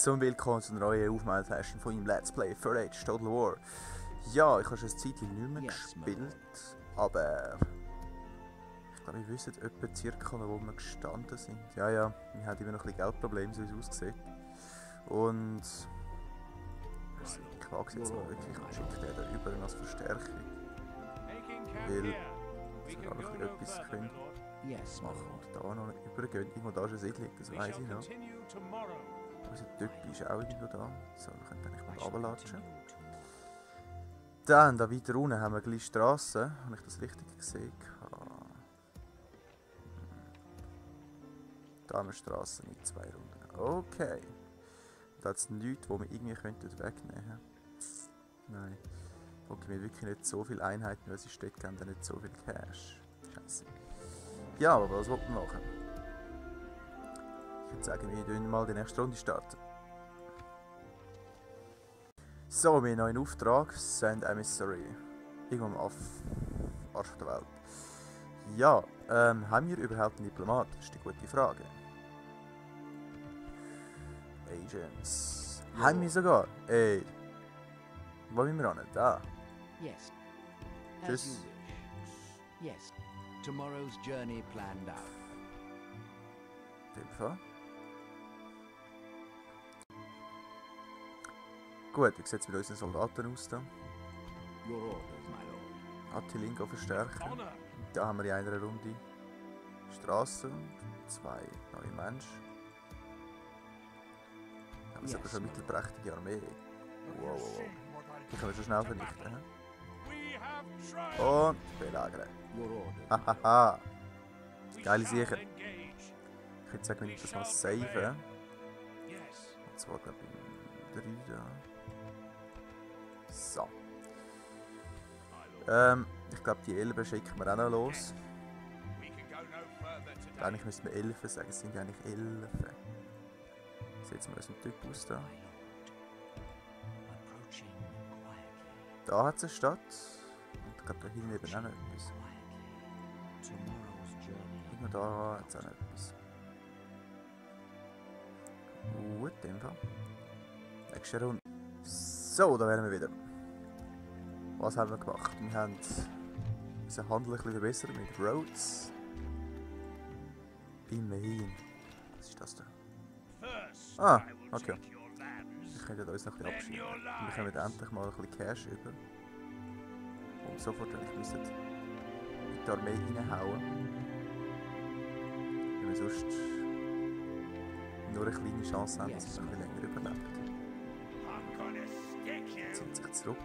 Grüezi und willkommen zu einer neuen Aufnahmesession von meinem Let's Play Third Age Total War. Ja, ich habe schon eine Zeit nicht mehr gespielt, aber ich glaube, wir wissen etwa circa, wo wir gestanden sind. Ja, wir haben immer noch ein bisschen Geldprobleme, so wie es aussieht. Und ich wage es jetzt mal wirklich und schicke den da über als Verstärkung. Weil wir gar noch etwas können machen und da noch übergehen. Irgendwo da ist eine Siedlung, das weiss ich noch. Unser Typ ist auch irgendwo da. So, wir können eigentlich mal runterlatschen. Dann, da weiter unten haben wir gleich Strassen. Habe ich das richtig gesehen? Da haben wir Strassen in 2 Runden. Okay. Da hat es nichts, wo wir irgendwie wegnehmen könnten. Nein. Okay, wir haben wirklich nicht so viele Einheiten, weil sie steht, geben dann nicht so viel Cash. Scheiße. Ja, aber was wollen wir machen? Ich würde sagen, wir starten mal die nächste Runde starten. So, wir haben noch einen Auftrag. Send Emissary. Irgendwo am Arsch der Welt. Ja, haben wir überhaupt einen Diplomat? Das ist die gute Frage. Agents. Ja. Haben wir sogar? Ey. Wo sind wir ran? Da. Yes. Tschüss. Yes. Tomorrow's journey planned out. In dem Fall. Gut, wie sieht es mit unseren Soldaten aus da? Your orders, my lord. Attilingo verstärken. Da haben wir in einer Runde Straßen und 2 neue Menschen. Da haben wir sogar schon eine mittelprächtige Armee. Wow. Die können wir schon schnell vernichten. Und belagern. Hahaha. Geile Sache. Ich würde sagen, wenn ich das mal save. Und zwar glaube ich im 3 da. So. Ich glaube, die Elben schicken wir auch noch los. Eigentlich müssen wir Elfen sagen, es sind ja eigentlich Elfen. Setzen wir unseren Typ aus da. Da hat es eine Stadt. Und ich glaube, da hinten eben auch noch etwas. Immer da hat es auch noch etwas. Gut, in dem Fall. Nächste Runde. So, da wären wir wieder. Was haben wir gemacht? Wir haben unseren Handel ein bisschen verbessert mit Rhodes. Immerhin. Was ist das da? Ah, okay. Wir können uns noch ein bisschen abschieben. Und wir kommen endlich mal ein bisschen Cash über. Und sofort, wenn ich müsste in die Armee reinhauen. Wenn wir sonst nur eine kleine Chance haben, dass wir noch ein bisschen länger überlebt. Jetzt zieht sich zurück.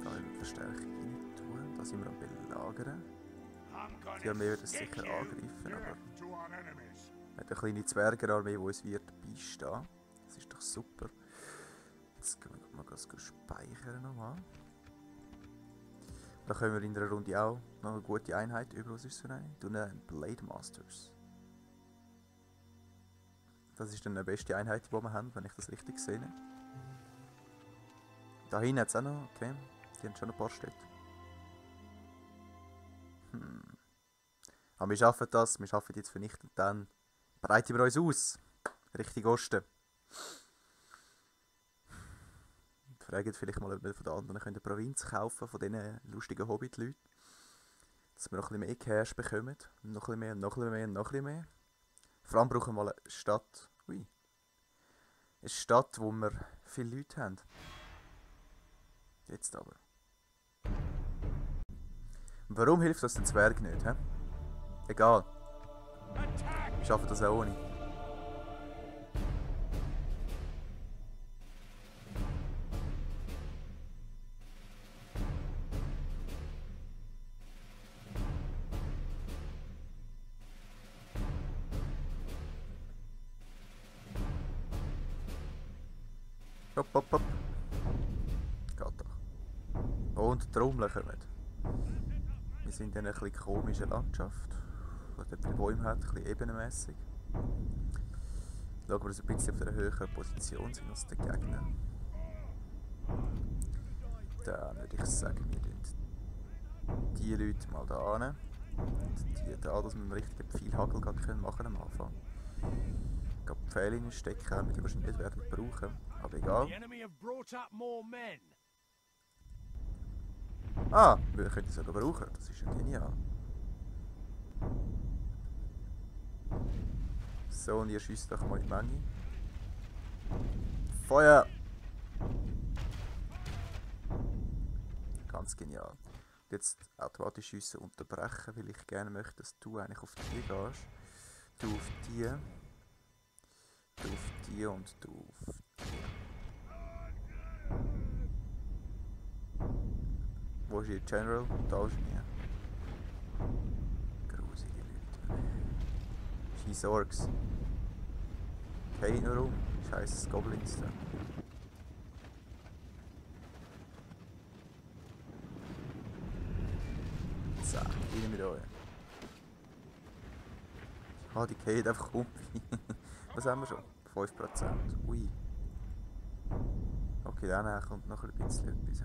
Da haben wir Verstärkung rein tun. Da sind wir am Belagern. Die Armee wird es sicher angreifen, aber wir haben eine kleine Zwergerarmee, die uns wird beistehen. Das ist doch super. Jetzt können wir mal das speichern nochmal. Da können wir in der Runde auch noch eine gute Einheit über. Was ist so eine? Blade Masters. Das ist dann die beste Einheit, die wir haben, wenn ich das richtig sehe. Da hinten hat es auch noch, okay. Die haben schon ein paar Städte. Aber wir schaffen das, wir schaffen jetzt vernichtend, dann breiten wir uns aus. Richtig Osten. Fragen vielleicht mal, ob wir von den anderen eine Provinz kaufen, von diesen lustigen Hobbit-Leuten. Dass wir noch ein bisschen mehr Cash bekommen. Noch ein bisschen mehr, noch ein bisschen mehr, noch ein bisschen mehr. Vor allem brauchen wir mal eine Stadt. Ui. Eine Stadt, wo wir viele Leute haben. Jetzt aber. Und warum hilft das den Zwerg nicht? He? Egal. Wir schaffen das auch ohne. Hopp, hopp, hopp. Geht doch. Und die Trommeln kommen. Wir sind in einer etwas komischen Landschaft, die ein bisschen Bäume hat, ein bisschen ebenenmässig. Schauen wir, dass wir ein bisschen auf einer höheren Position sind als der Gegner. Dann würde ich sagen, wir tun die Leute mal da hin. Und die da, dass wir einen richtigen Pfeilhagel machen am Anfang. gerade Pfeile reinstecken, die wir wahrscheinlich nicht werden brauchen. Aber egal. The enemy have brought up more men. Ah, wir können die sogar brauchen. Das ist ja genial. So, und ihr schießt doch mal in die Menge. Feuer! Ganz genial. Und jetzt automatisch Schüsse unterbrechen, weil ich gerne möchte, dass du eigentlich auf die gehst. Du auf die. Du auf die und du auf die. Wo ist ihr General? Da ist nie. Grusige Leute. Scheiß Orks. Keine nur um. Scheiß Goblins da. So, rein mit euch. Ah, die gehen einfach um. Was haben wir schon? 5%. Ui. Okay, dann kommt noch ein bisschen etwas.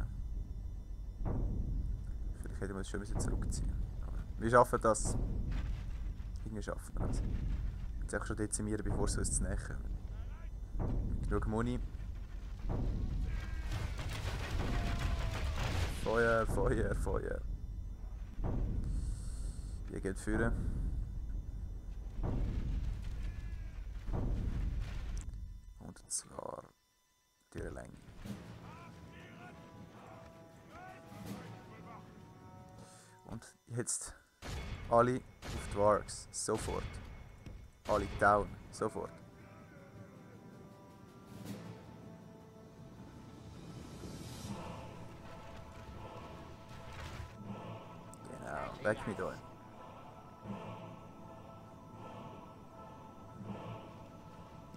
Vielleicht hätten wir es schon zurückziehen. Aber wir schaffen das. Irgendwie schaffen wir das. Jetzt auch schon dezimieren, bevor es uns zu näher kommt. Genug Muni. Feuer, Feuer, Feuer. Hier geht führen. Und zwar die Länge. Und jetzt alle auf die Wargs. Sofort. Alle down. Sofort. Genau. Weg mit euch.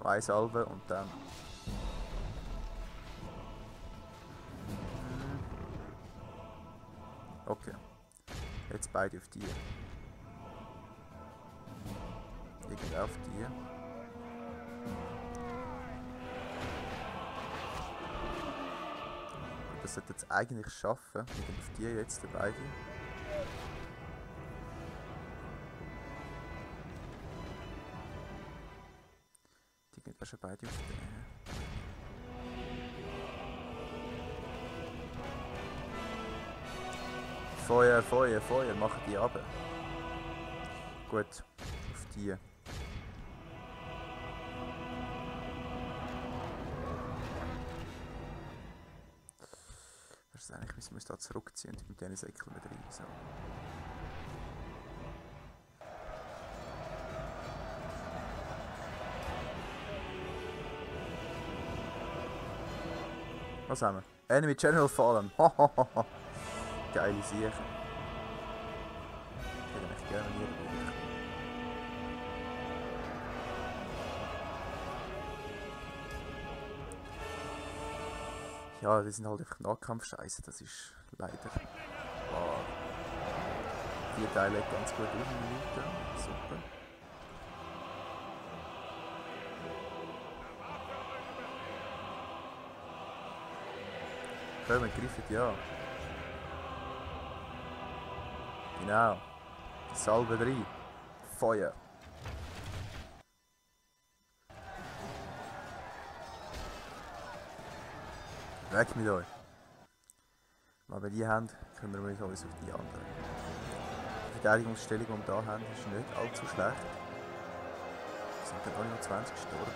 Eine Salve und dann. Okay. Jetzt beide auf die. Irgendwie auf die. Das sollte jetzt eigentlich schaffen. Irgendwie auf die jetzt beide. Die gehen auch schon beide auf die. Feuer, Feuer, Feuer, machen die ab. Gut, auf die. Das ist eigentlich, müssen wir uns da zurückziehen und mit diesen Säckeln mit rein. So. Was haben wir? Enemy General fallen. Geile Sache. Ich hätte eigentlich gerne hier wieder. Ja, die sind halt einfach Nahkampf-Scheiße, das ist leider wahr. Die Teile ganz gut durch in Minuten. Super. Kommen, greifen die an. Genau. Salve 3. Feuer. Weg mit euch. Wenn wir die haben, kümmern wir uns auf die anderen. Die Verteidigungsstellung, die wir hier haben, ist nicht allzu schlecht. Es sind dann nur 20 gestorben.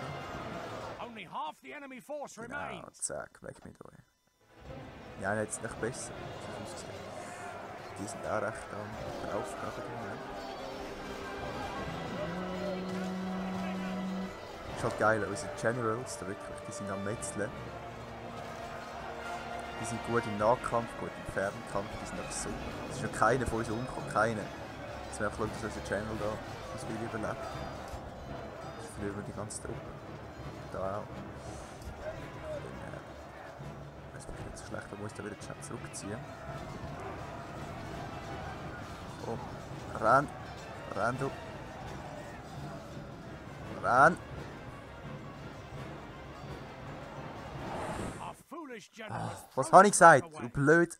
Genau, zack, weg mit euch. Ja, jetzt nicht besser. Die sind auch recht an der Aufgabe drin. Ist halt geil, unsere Generals, da wirklich, die sind am Metzeln. Die sind gut im Nahkampf, gut im Fernkampf, die sind einfach super. Es ist ja keiner von uns umgekommen, keiner. Jetzt werden wir schauen, dass unser General da das Spiel überlebt. Jetzt verlieren wir die ganze Truppe. Da auch. Das ist nicht so schlecht, da muss ich da wieder schnell zurückziehen. Oh, renn! Renn du! Renn! Was habe ich gesagt? Du blöd!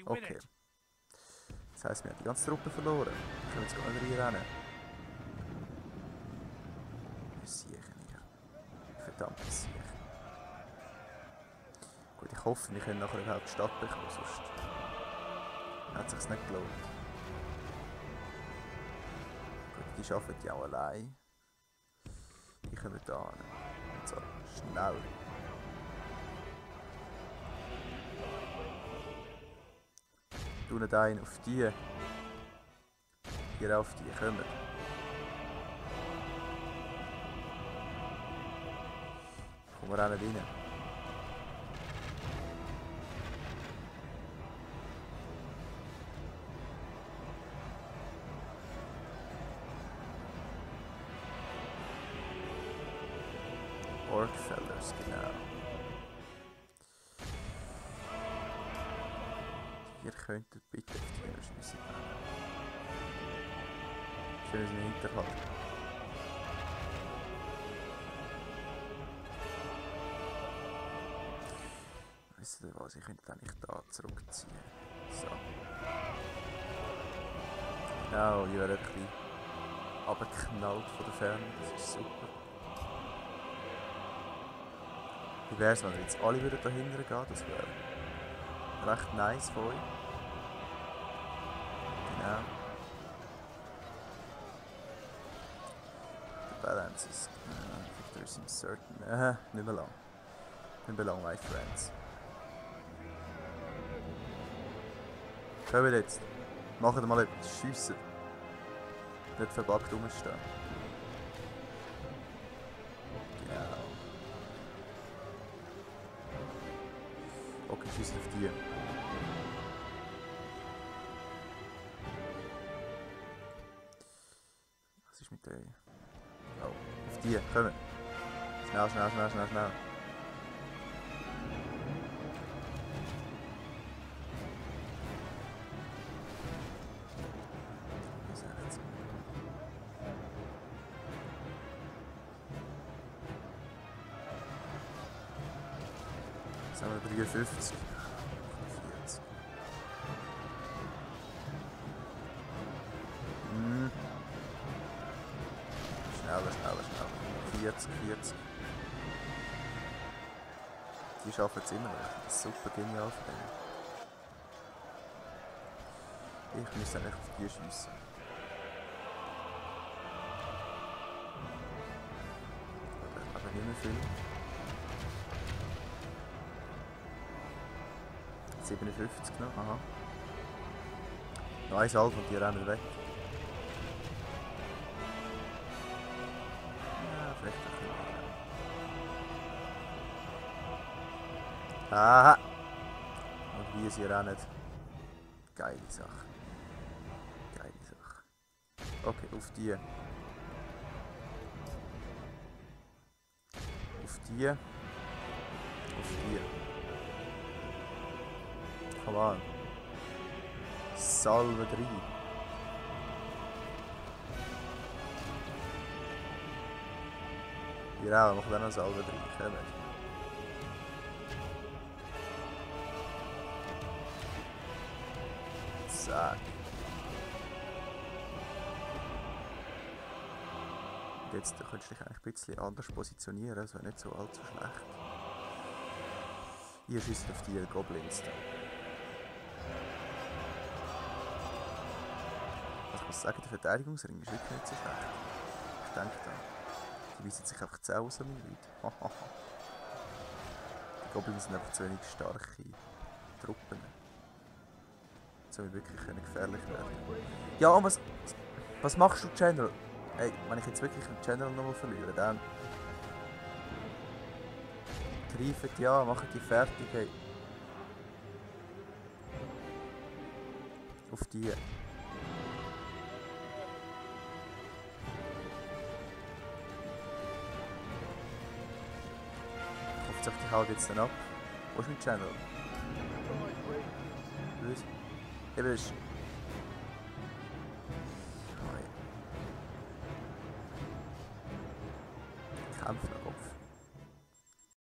Okay. Das heisst, wir haben die ganze Truppe verloren. Wir können jetzt gar nicht reinrennen. Siechen hier. Verdammte Siechen. Gut, ich hoffe, wir können nachher überhaupt die Stadt bekommen, sonst hat es sich nicht gelohnt. Gut, die arbeiten ja auch allein. Die kommen da hin. Und so, schnell. Tun einen auf die. Hier auf die kommen. Kommen wir auch nicht rein. Orkfellers, genau. Ihr könntet bitte auf die Schüsse nehmen. Schön ist ein Hinterhalt. Wisst ihr was, ich könnte eigentlich da zurückziehen. So. Genau, ihr werdet ein bisschen runtergeknallt von der Ferne, das ist super. Wie wäre es, wenn wir jetzt alle wieder dahinter gehen? Das wäre recht nice von euch. Genau. The balance is victory seems certain. Nicht mehr lang. Nicht mehr lang, my friends. Kommt jetzt. Macht mal etwas. Schiessen. Nicht verbuggt rumstehen. Okay, schießt auf die. Was ist mit der? Oh, auf die, kommen. Schnell, schnell, schnell, schnell, schnell. Jetzt haben wir 53. 40. Schneller, schneller, schneller. 40, 40. Die schaffen es immer noch. Das ist super genial für den. Ich muss eigentlich auf die schiessen. Aber nicht mehr viel. 57 noch, aha. Noch ein Salve und die rennen weg. Ja, vielleicht ein bisschen mehr. Aha! Und wie sie rennen. Geile Sache. Geile Sache. Okay, auf die. Auf die. Auf die. Come on. Salve 3. Hier auch, machen wir noch Salve 3. Kommen. Zack. Und jetzt könntest du dich eigentlich ein bisschen anders positionieren, also nicht so allzu schlecht. Ihr schießt auf die Goblins da. Ich muss sagen, der Verteidigungsring ist wirklich nicht so schlecht. Ich denke da. Die weisen sich einfach zu aus, meine Leute. Die Goblins sind einfach zu wenig starke Truppen. Jetzt wir wirklich gefährlich werden. Ja, und was machst du, General? Ey, wenn ich jetzt wirklich einen General nochmal verliere, dann greifen die an, machen die fertig. Hey. Auf die. Hauptsache die haut jetzt dann ab. Wo ist mein Channel? Was? Eben ist.